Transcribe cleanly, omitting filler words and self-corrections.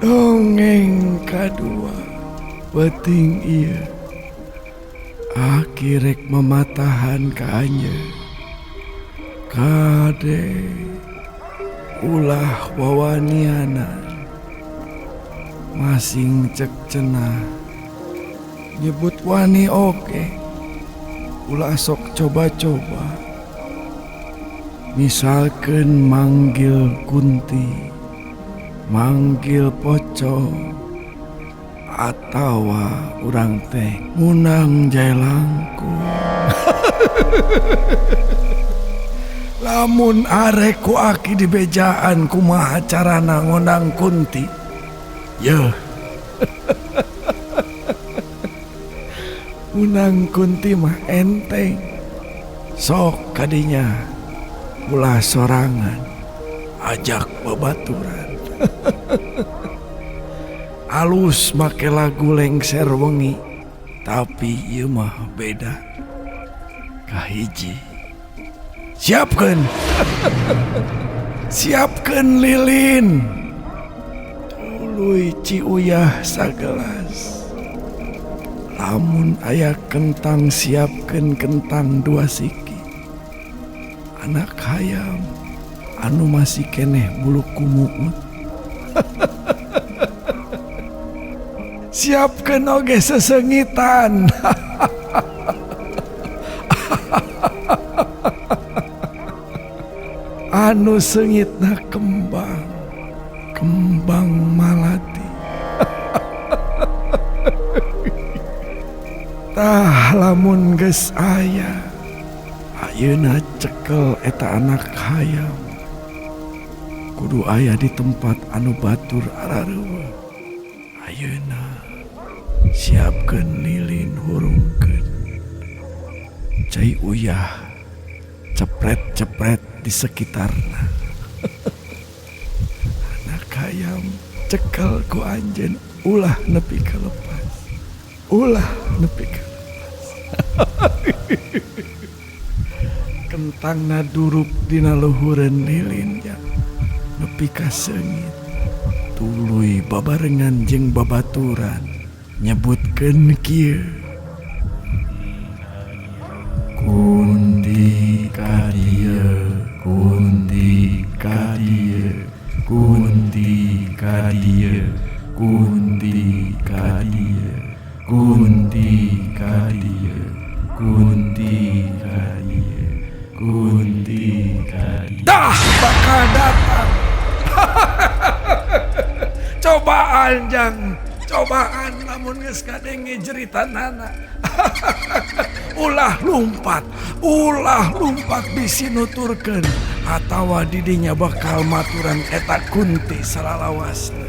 Dongeng kadua peuting ieu aki rek mamatahan ka anjeun. Kade ulah wawanianan masing cek cenah nyebut wani oge ulah sok coba-coba misalkeun manggil kunti manggil pocong atawa urang teh ngundang jailangkung. Lamun arek ku aki dibejaan kumaha carana ngondang kunti. Yeuh. Ngundang kunti mah enteng. Sok kadinya ulah sorangan ajak babaturan. Alus make lagu lengser wengi tapi ieu mah beda. Kahiji. Siapkeun. Siapkeun lilin. Tuluy ciuyah sagelas. Lamun aya kentang siapkeun kentang 2 siki. Anak hayam anu masih keneh bulu kumuut. Siapkeun oge sesengitan. Anu seungitna kembang, kembang malati. Tah lamun geus aya, ayeuna cekel eta anak hayam. Kudu aya di tempat anu batur arareueuh. Ayeuna siapkeun lilin hurungkeun. Cai uyah cepret-cepret di sekitarna. Anak hayam cekel ku anjeun ulah nepi ka lepas. Ulah nepi ka lepas. Kentangna duruk dina luhureun lilin ya nepi ka seungit. Tuluy babarengan jeung babaturan nyebutkeun kieu. Kunti ka dieu, kunti ka dieu, kunti ka dieu, kunti ka dieu, kunti ka dieu, kunti ka dieu, kunti ka dieu. Dah bakal datang. Cobaan jang, cobaan lamun geus kadenge jeritanana. Ulah lumpat bisi nuturkeun atawa didinya bakal maturan eta kunti salalawasna.